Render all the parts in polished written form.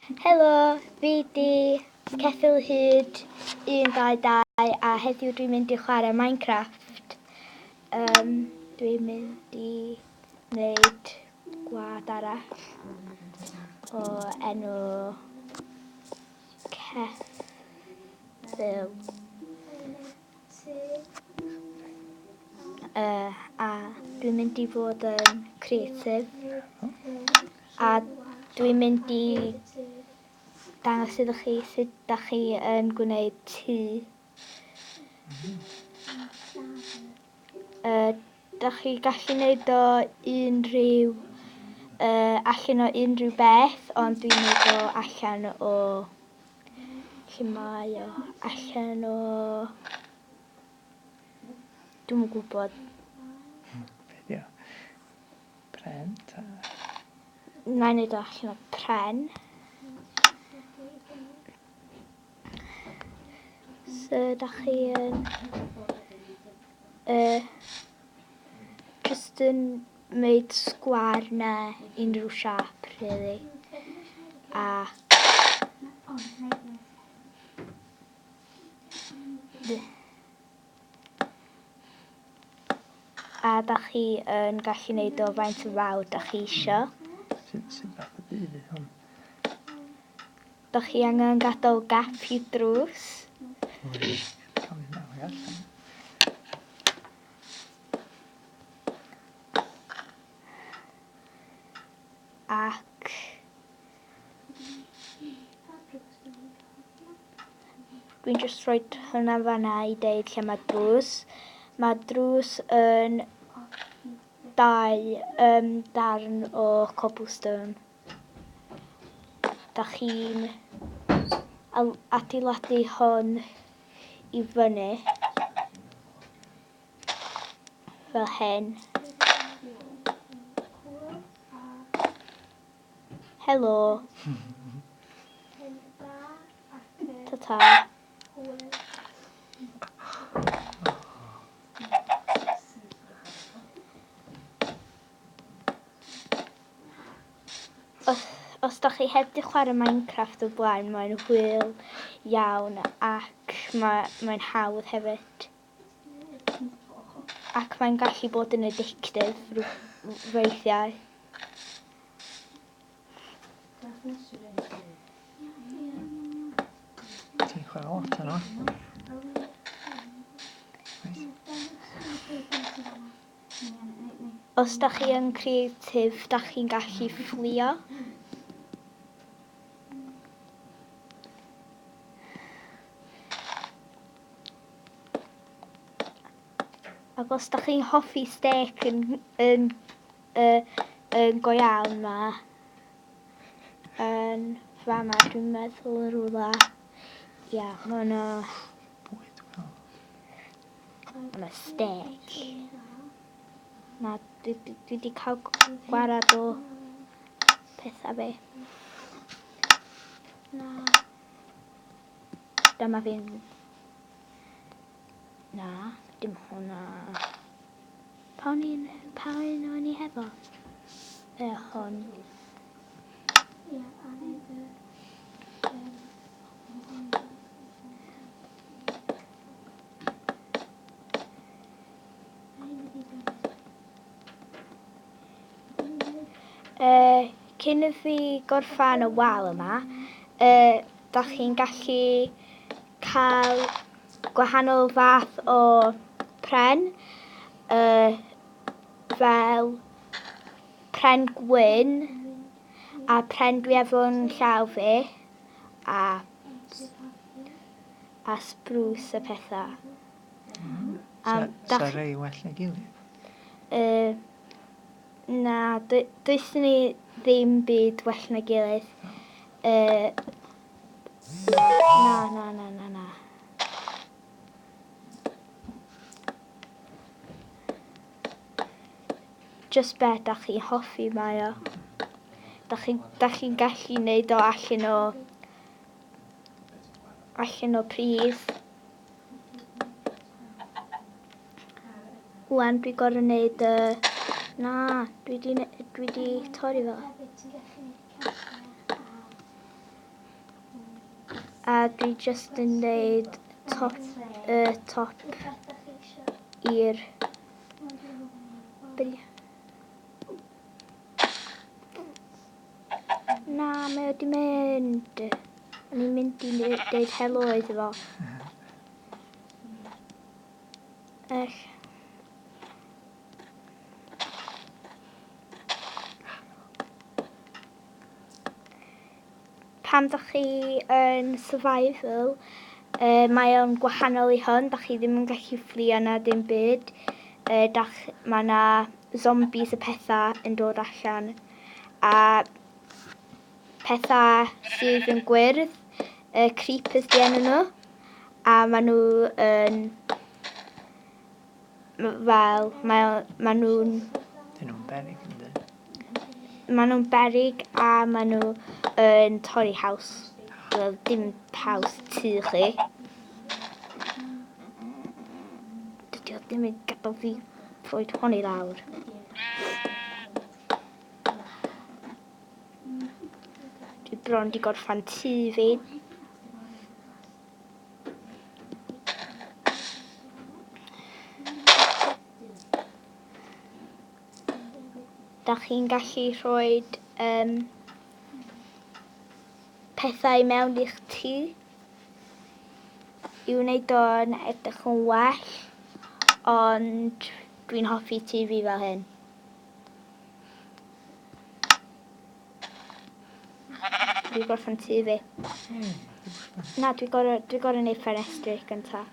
Helo, fi di Ceffyl Hyd 122 a heddiw dwi'n mynd i chwarae Minecraft. Um, dwi'n mynd i wneud gwlad arall o enw Ceffyl. Uh, a dwi'n mynd i fod yn creative. A dwi'n mynd i dangos iddo chi sut da chi yn gwneud tŷ. Uh, da chi gallu gwneud o unrhyw, uh, allan o unrhyw beth, ond dwi'n gwneud o allan o, lle mae o, allan o, dwi'n gwybod. Be di o? Pren ta? Na i wneud o allan o pren. So, da chi yn... Uh, just yn made sgwar neu unrhyw siap, really. A... A da chi yn gallu neud o faint yn fawr da chi isio. Sut, sut fath o dŷ fydd hwn? Da chi angen gadael gap i drws. Cael mynd mewn ag allan. Ac Dwi'n just rhoi hwnna fanna i deud lle mae drws. Mae drws yn dau um, darn o cobblestone. Da chi'n adeiladu hon i fyny fel hyn. Helo. Ta-ta. Os, os da chi heb di chwarae Minecraft o blaen, mae'n hwyl iawn ac mae, mae'n hawdd hefyd. Ac mae'n gallu bod yn addictive weithiau. Ti'n chwarae lot yno. Os da chi yn creative, da chi'n gallu fflio. Ac os da chi'n hoffi stêc yn, yn, uh, yn go iawn ma, yn fama dwi'n meddwl yn rhywle, ia, ma' yna... Bwyd, wel. Ma' 'na stêc. Na, dwi, dwi, dwi wedi cael gwarad o pethau fi. Na. Dyma fi'n... Na, dim hwnna. Pa un un, pa un o'n i hefo? E, hon. Uh, cyn i fi gorffan y wal yma, uh, da chi'n gallu cael gwahanol fath o pren, uh, fel pren gwyn a pren dwi efo'n llaw fi a, a spruce a pethau. Mm. Um, sa, sa rei well na gilydd? Uh, na, does ni ddim byd well na gilydd. Uh, na, na, na, na, na. Just be da chi'n hoffi mae o. Da chi'n chi gallu neud o allan o allan o pridd. Wan dwi gorau neud y... Na, dwi di, dwi di torri fo. A dwi just yn neud top, y top i'r... Be Na, mae o di mynd. O'n i'n mynd i deud helo iddo fo. Ell. Pan dach chi yn survival, mae o'n gwahanol i hwn. Dach chi ddim yn gallu fflio na dim byd. Dach, mae yna zombies a pethau yn dod allan. A pethau sydd yn gwyrdd, creepers di enw nhw. A maen nhw yn fel, mae, maen nhw'n... Dyn nhw'n berig yn dyn. Maen nhw'n berig a maen nhw yn torri haws. Wel, dim haws tŷ chi. Dydy o ddim yn gadael fi rhoi hon i lawr. Dwi bron di gorffan tŷ fi. Da chi'n gallu rhoi pethau mewn i'ch tŷ i wneud o'n edrych yn well, ond dwi'n hoffi tŷ fi fel hyn. Dwi'n gorffen tŷ fi. Na, dwi'n gorau, dwi gorau gwneud ffenestri gynta.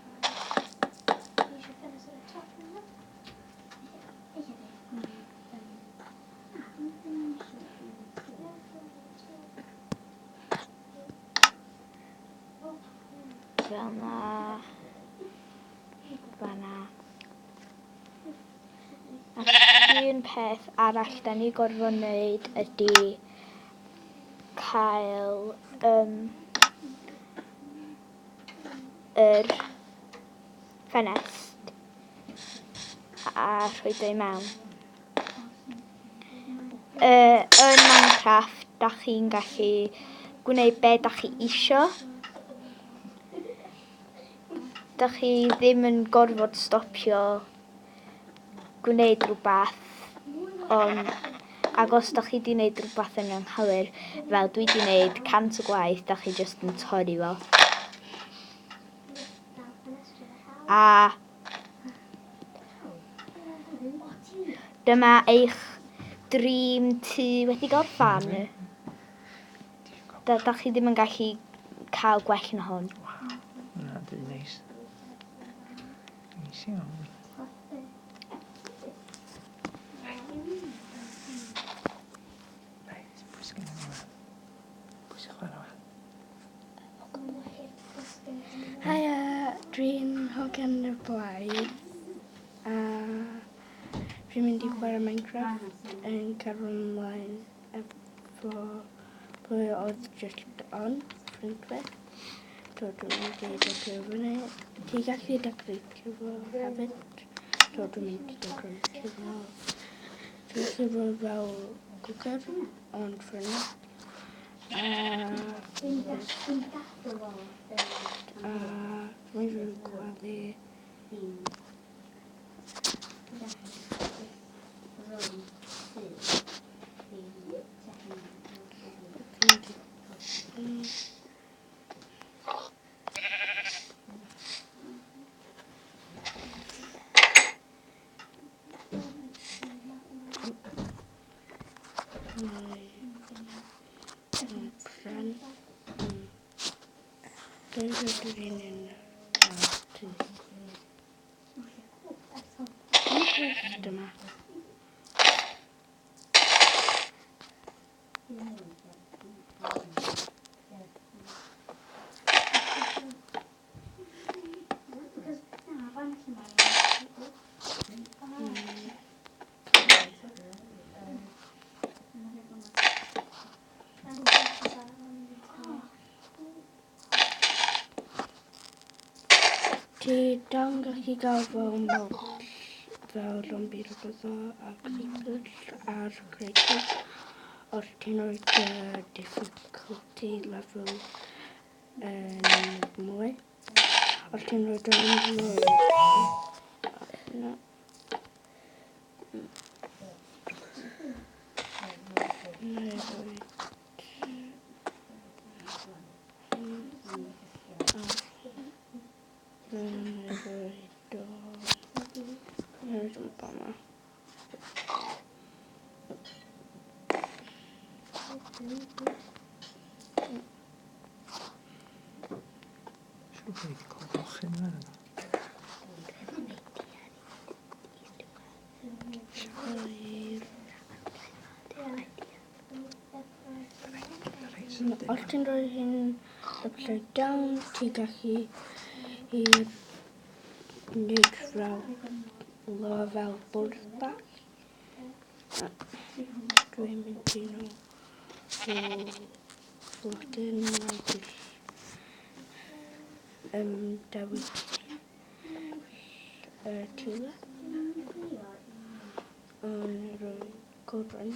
Fel na. Fel na. Ac un peth arall da ni gorfod wneud ydy cael yr ffenest a rhoi o i mewn. Yn Minecraft, da chi'n gallu gwneud be da chi isio. Da chi ddim yn gorfod stopio gwneud rhywbeth, ond ac os da chi di wneud rhywbeth yn anghywir, fel dwi di wneud 100 o gwaith, da chi just yn torri fo. A dyma eich dream tŷ wedi gorffan. Da chi ddim yn gallu cael gwell na hwn. Waw, hwnna di neis. Neis iawn. Reit, pwy sy'n gen i Pwy sy'n chwarae wan? Haia, dwi'n hogan y blaidd a dwi'n mynd i chwarae Minecraft yn cario ymlaen efo pwy oedd just on, ffrind fi. So dwi'n mynd i decorio fyny. Ti'n gallu decoratio fo hefyd. So dwi'n mynd i decoratio fo. Dwi'n gallu rhoi fel cwcer, ond ffrind. A dwi'n rhoi gwely. Pren. Dwi'n rhoi un yn tŷ. Dyma. Ti dal yn gallu gael fel mob fel zombie rhywbeth o a creepers a'r creatures os ti'n rhoi dy difficulty level. Yn mwy. Os ti'n rhoi o'n mwy. Na. Neu rhoi. Neu rhoi do. Neu rhoi yma. Siŵr bod fi wedi cael mochyn yn yna. Os ti'n rhoi hyn upside down, ti'n gallu i wneud fel lo fel bwrdd bach. Dwi'n mynd i nhw o blodyn megis dewis y tulip. Ond rhoi coron.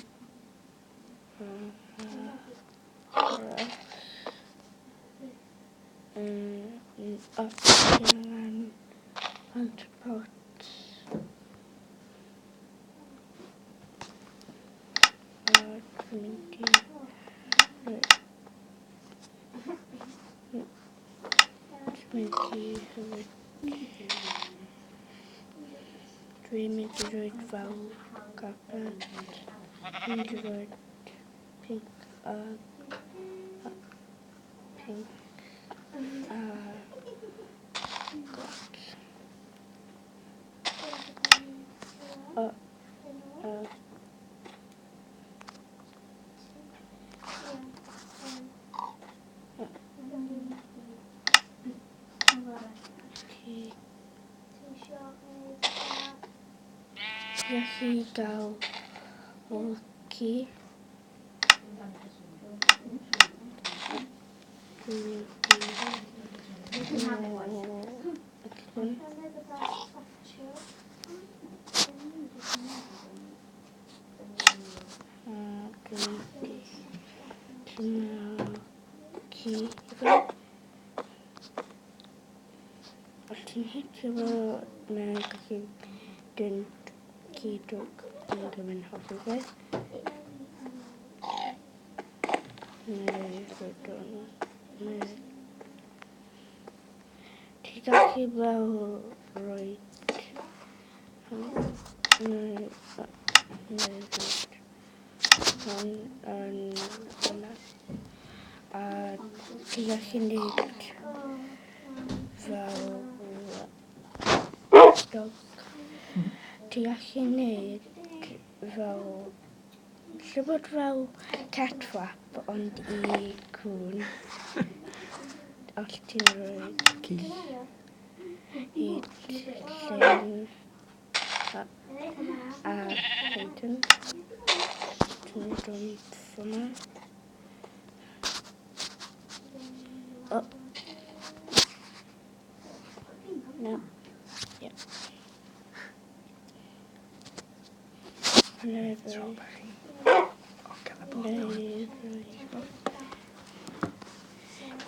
Angen plant pot. A dwi'n mynd i dwi'n mynd i hefyd dwi'n mynd i rhoi fel carpet. Dwi'n mynd i rhoi pink a pink a glas. O, o. Ti gallu gael ci. Dwi'n mynd i hwn. A dwi'n mynd i tynnu ci i fyny. Os ti'n hitio fo, mae'n gallu dyn ci drwg yn ddim yn hoffi fe. Neu rhaid o'n... Neu... Ti'n gallu fel rhoi... Neu... Neu rhaid hwn yn yna. A ti'n gallu neud fel dog. Ti'n gallu neud fel lle bod fel cat flap ond i cwn. Os ti'n rhoi Ci. i llun a Peyton. Ti'n neud o'n fyma. Oh. No. Yeah. Neu rhoi... Strawberry. O, gan y blodau. Neu rhoi...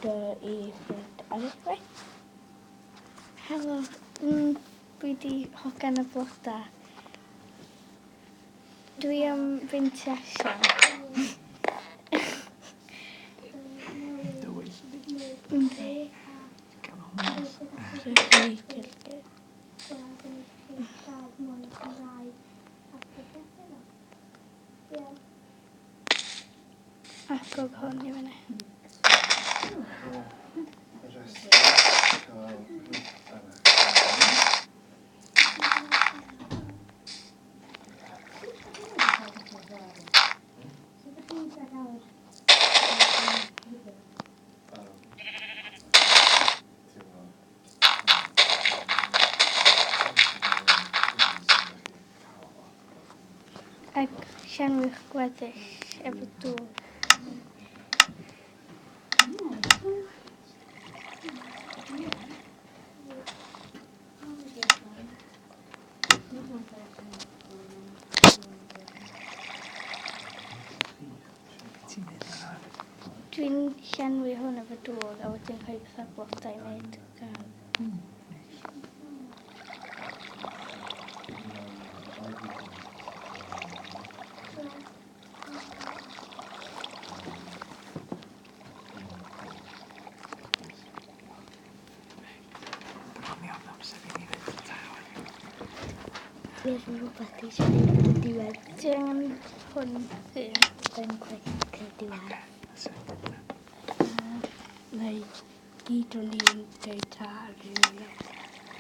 Do i ffrind arall. Helo, dwi di hogan y bloda. Dwi am fynd tu allan. Dywyll. Yndi. Ganol nos. Rhoi cilgyd. Agor hwn i fyny. Ac llenwi'ch gweddill efo dŵr. Ti'n neud yna? Dwi'n llenwi hwn efo dŵr a wedyn rhoi pethau blodau i wneud gardd. Bron iawn amser i ni fynd ta wan. Dwi efo rhywbeth dwi eisiau gwneud yn y diwedd. Ti angen hwn ddim. Yn quick yn y diwedd. Oce, syniad da. Neu gyd o'n i'n deud ta ar rhywun.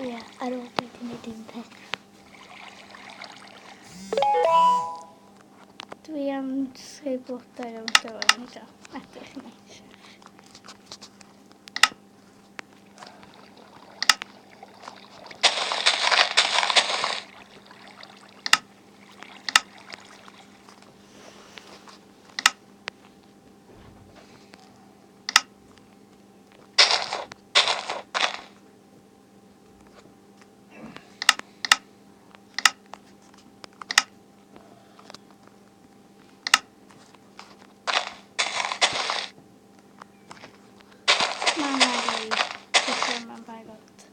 Ie, ar ôl dwi wedi gwneud un peth. Dwi am jyst rhoi blodau am dyfod i o. Edrych yn neis. Mae yna rei pethau yma'n barod.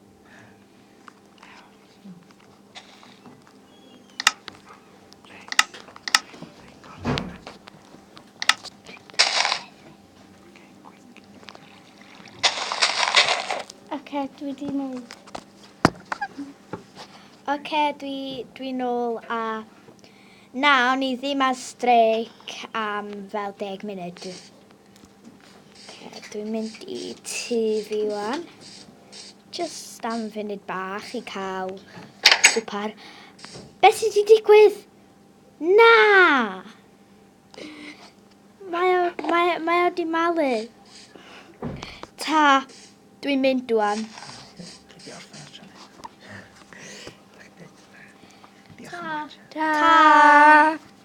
Reit. Gorau. Oce, quick. Oce, dwi wedi gwneud. Oce, dwi, dwi nôl a... Na, o'n i ddim ar streic am fel 10 munud. Oce, dwi'n mynd i tŷ fi wan. Just am funud bach i cael swpar. Beth sydd wedi digwydd? Na! Mae o, mae, mae o di malu. Ta, dwi'n mynd wan. Gei di orffen ar tro nesa. Dach chi'n deud? Diolch am watch. Ta. Ta!